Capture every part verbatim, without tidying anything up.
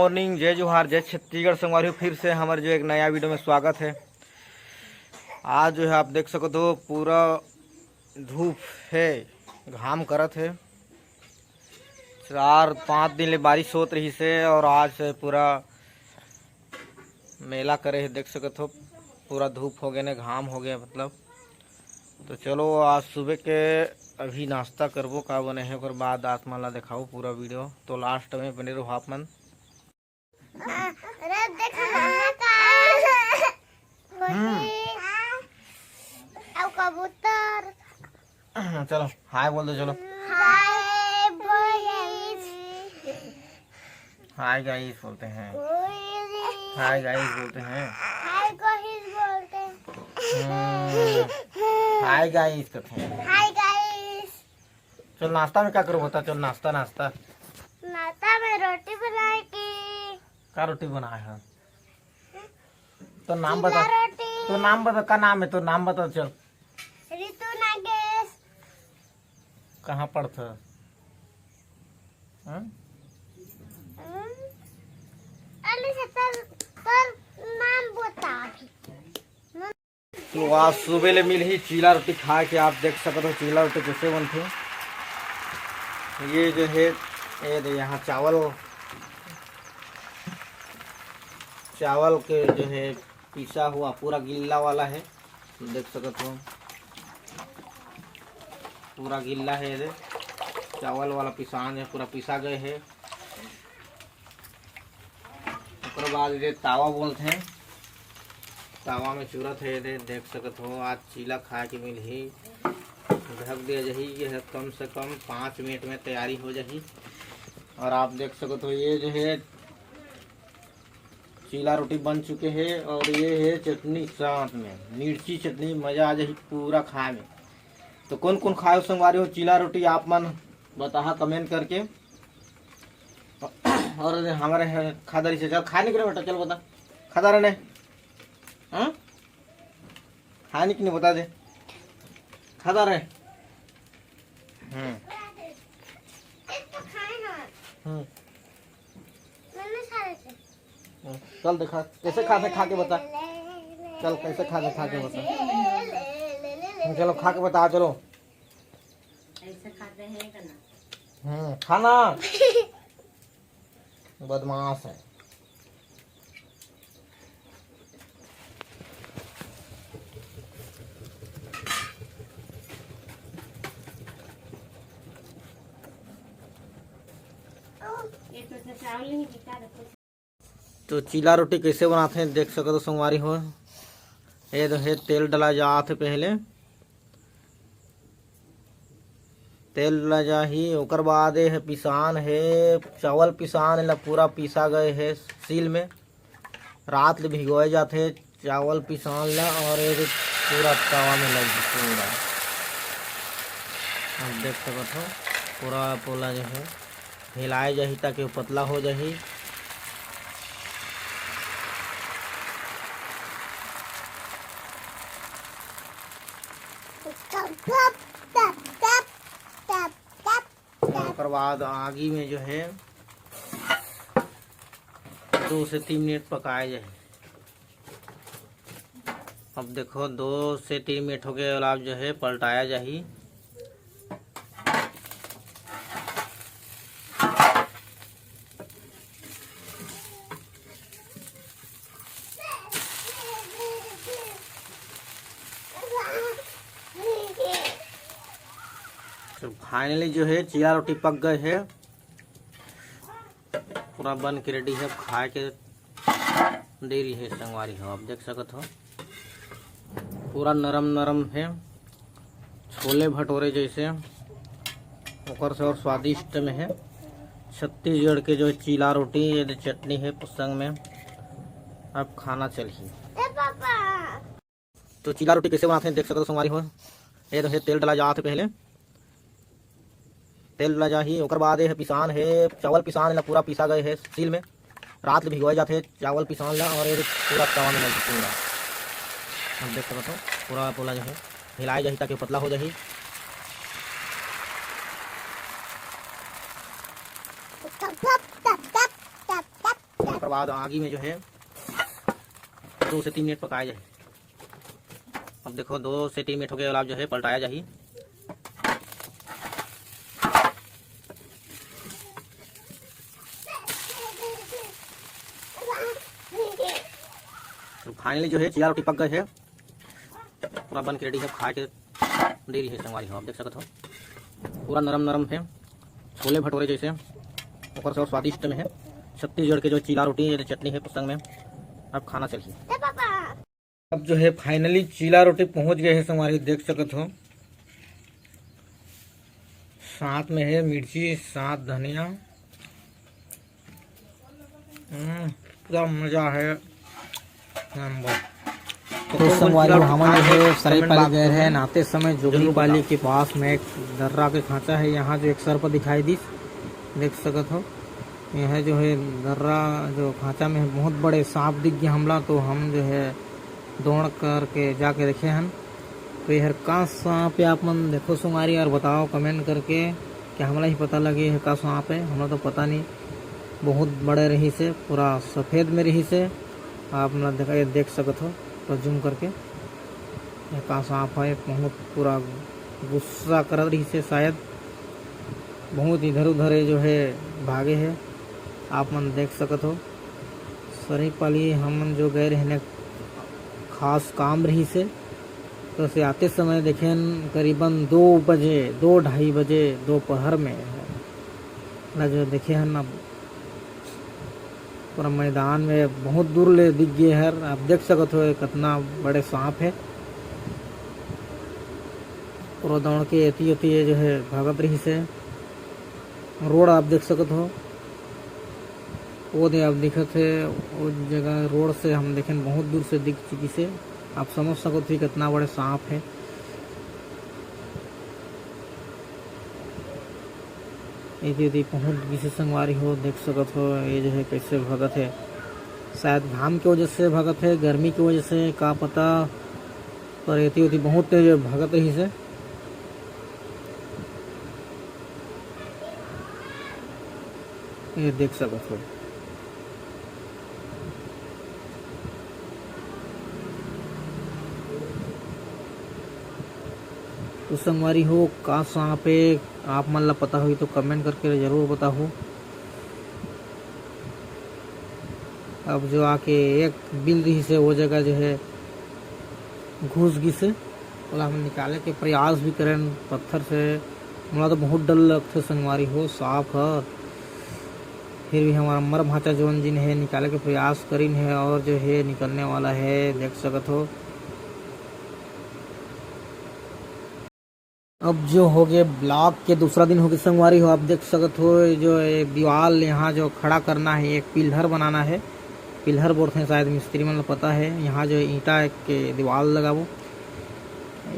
Morning, जय जोहार, जय छत्तीसगढ़ संगवारी हो। फिर से हमर जो एक नया वीडियो में स्वागत है। आज जो है आप देख सकत हो पूरा धूप है, घाम करत है। चार पाँच दिन ले बारिश होत रहिस हे और आज से पूरा मेला करे हे, देख सकत हो पूरा धूप हो गए ने, घाम हो गए मतलब। तो चलो आज सुबह के अभी नाश्ता करबो, का बने हे ओकर बाद आप मन ला देखाओ पूरा वीडियो, तो लास्ट में बने रहो आप मन। अरे देखो ना का होती। अउ कबूतर। चलो हाय बोल दो, चलो। हाय बॉयज। हाय गाइस बोलते हैं। हाय गाइस बोलते हैं। हाय गाइस बोलते हैं। हम्म। हाय गाइस कहते हैं। Hi guys. चल नाश्ता में क्या करो बता, चल नाश्ता, नाश्ता। नाश्ता में रोटी बनाए की। का रोटी बनाए है? तो नाम बता। रोटी। तो नाम बता, का नाम है? तो नाम बता, चल। रितु नागेश। कहाँ पढ़ता? हाँ? हम्म। अरे से तोर, तोर नाम बता अभी। तो आज सुबह ले मिलही चीला रोटी खाए के। आप देख सकत हो चीला रोटी कैसे बनथे। ये जो है, ये दे यहाँ चावल, चावल के जो है पिसा हुआ पूरा गिल्ला वाला है, देख सकत हो पूरा गिल्ला है। ये दे चावल वाला पिसान है, पूरा पिसा गए है। ओकर बाद ये तावा बोलथे, तावा में चुरत है। ये दे देख सकत हो आज चीला खाए के मिलही, ढक दिया जाही। ये है कम से कम पाँच मिनट में तैयारी हो जाही। और आप देख सकत हो ये जो है चीला रोटी बन चुके है और ये है चटनी साथ में, मिर्ची चटनी, मजा आ जाही पूरा खाए में। तो कौन कौन खाए हो संगवारी हो चीला रोटी, आप मन बताहा कमेंट करके। और हमारे है खादारी से चल खाए नहीं करे बेटा, चल बता खादा रहे नहीं, हाँ खाए नहीं कि नहीं बता दे खादा रहे। हम्म। हम्म। हम्म, चल देखा कैसे खाथे, खा के बता। चल कैसे खाथे, खा के बता। हम्म, चलो खा के बता, चलो। ऐसे खाते हैं का ना? हम्म, खाना। बदमाश है। ये तो चावल नहीं बिका रखो। तो चीला रोटी कैसे बनाते हैं देख सकत हो संगवारी हो। ये तो है तेल डला जात है पहले, तेल डला जाही ओकर बाद ये है पिसान है, चावल पिसान ला पूरा पीसा गए है सील में। रात ले भिगोए जाथे चावल पिसान ला और ये पूरा तवा में लग पूरा। आप देख सकत हो पूरा पोला जो है हिलाए जाही ताकि वो पतला हो जाही। ओकर बाद आगी में जो है दो से तीन मिनट पकाए जाही। अब देखो दो से तीन मिनट हो गए, अब जो है पलटाया जाही। तो फाइनली जो है चीला रोटी पक गए है, पूरा बन के रेडी है, अब खाए के देरी है संगवारी हो। आप देख सकत हो पूरा नरम नरम है, छोले भटोरे जैसे, ओकर से और स्वादिष्ट में है। छत्तीसगढ़ के जो है चीला रोटी, ये दे चटनी है संग में, अब खाना चलही। ए पापा। तो चीला रोटी कैसे बनाते हैं देख सकते हो संगवारी हो। ये तो है तेल डला जात है पहले, तेल डला जाही ओकर बाद ये है पिसान है, चावल पिसान ला पूरा पीसा गए है सील में। रात ले भिगोए जाथे चावल पिसान ला और ये पूरा तवा में लग पूरा। हम देख सकते हो पूरा पोला जो है हिलाए जाही ताकि पतला हो जाही। टप, टप, टप, टप, टप, टप। बाद आगी में जो है दो से तीन मिनट पकाया जाए। अब देखो, दो से तीन मिनट हो गए, अब जो है पलटाया जाही। तो finally जो है चीला रोटी पक गए है, पूरा बन के ready है, खाए के देरी है संगवारी हो। आप देख सकत हो, पूरा नरम नरम है, छोले भटूरे जैसे, ओकर से और स्वादिष्ट में है। छत्तीसगढ़ के जो चीला रोटी है, जो चटनी है, संग में अब खाना चलही। अब जो है finally चीला रोटी पहुंच गए है संगवारी, देख सकत हो। साथ में है मिर्ची, साथ धनिया। हम्म, पूरा मजा है। नंबर। तो संगवारी हो, हमन जो है सरायपाली गए रहे, आते समय जोगनी पाली के पास में एक दर्रा के खांचा है, यहाँ जो एक सर्प दिखाई दिस, देख सकत हो। यह जो है दर्रा जो खांचा में बहुत बड़े सांप दिख गया हमला, तो हम जो है दौड़ करके जाके देखे हन। तो यह का सांप है, आप मन देखो संगवारी, और बताओ comment करके कि हमला ही पता लगे यह का सांप है, हमला तो पता नहीं। बहुत बड़े रही से, पूरा सफेद में रही से, आप मन देख, ये देख सकत हो, तो zoom करके ये का सांप है, बहुत पूरा गुस्सा करत रही से शायद, बहुत इधर उधर ये जो है भागे है, आप मन देख सकत हो। सरायपाली हमन जो गए रहने खास काम रही से, तो से आते समय देखेन करीबन दो बजे, दो ढाई बजे दोपहर में ला जो देखे हन ना, पूरा मैदान में बहुत दूर ले दिख गए हर। आप देख सकत हो ये कितना बड़े सांप है। पूरा दौड़ के एती एती ये जो है भागत रही से। रोड आप देख सकत हो, वो दे आप दिखत है, वो जगह रोड से हम देखें बहुत दूर से दिख चुकी से। आप समझ सकत हो कितना बड़े सांप है। एती एती पहुंच गिसे संगवारी हो, देख सकत हो ये जो है कैसे भगत है। शायद घाम के वजह से भगत है, गर्मी के वजह से का पता, पर एती ओती बहुत तेज भगत रही से। ये देख सकत हो। तो संगवारी हो, का सांप है, आप मन ला पता होही तो comment करके जरूर बताहू। अब जो आके एक बिल रही से वो जगह जो है घुस गिसे, ओला हम निकाले के प्रयास भी करेन पत्थर से। मोला तो बहुत डर लगथे संगवारी हो सांप ह, फिर भी हमारा मर भांचा जोन जिन है निकाले के प्रयास करिन है और जो है निकलने वाला है, देख सकत हो। अब जो हो गए vlog के दूसरा दिन हो गए संगवारी हो, आप देख सकत हो जो ये दीवाल यहाँ जो खड़ा करना है, एक पिलर बनाना है, पिलर बोलते हैं शायद मिस्त्री मन ल पता है। यहाँ जो ईंटा के दीवाल लगाबो,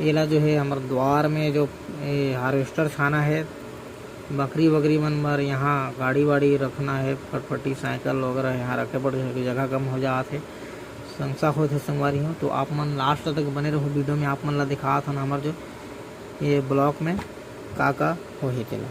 एला जो है हमर द्वार में जो ये harvester छाना है, बकरी वकरी मन बर यहाँ गाड़ी वाड़ी रखना है, फटफटी साइकिल वगैरह यहाँ रखे बर जगह कम हो जात है, संसा होत है संगवारी हो। तो आप मन last तक बने रहो video में, आप मन ला दिखात हन हमर जो ये vlog में का का होही तेला।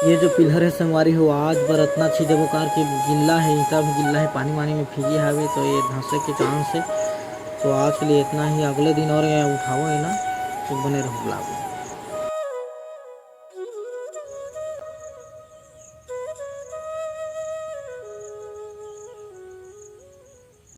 ये जो पिलर है संगवारी हो, आज बर अतना छिजबो कार के गिल्ला है, ईंटा भी गिल्ला है, पानी वानी में भीगे हावे, तो ये धंसे के कारण से। तो आज के लिए इतना ही, अगले दिन और ये उठाओ है ना, तो बने रहो ब्लॉग में।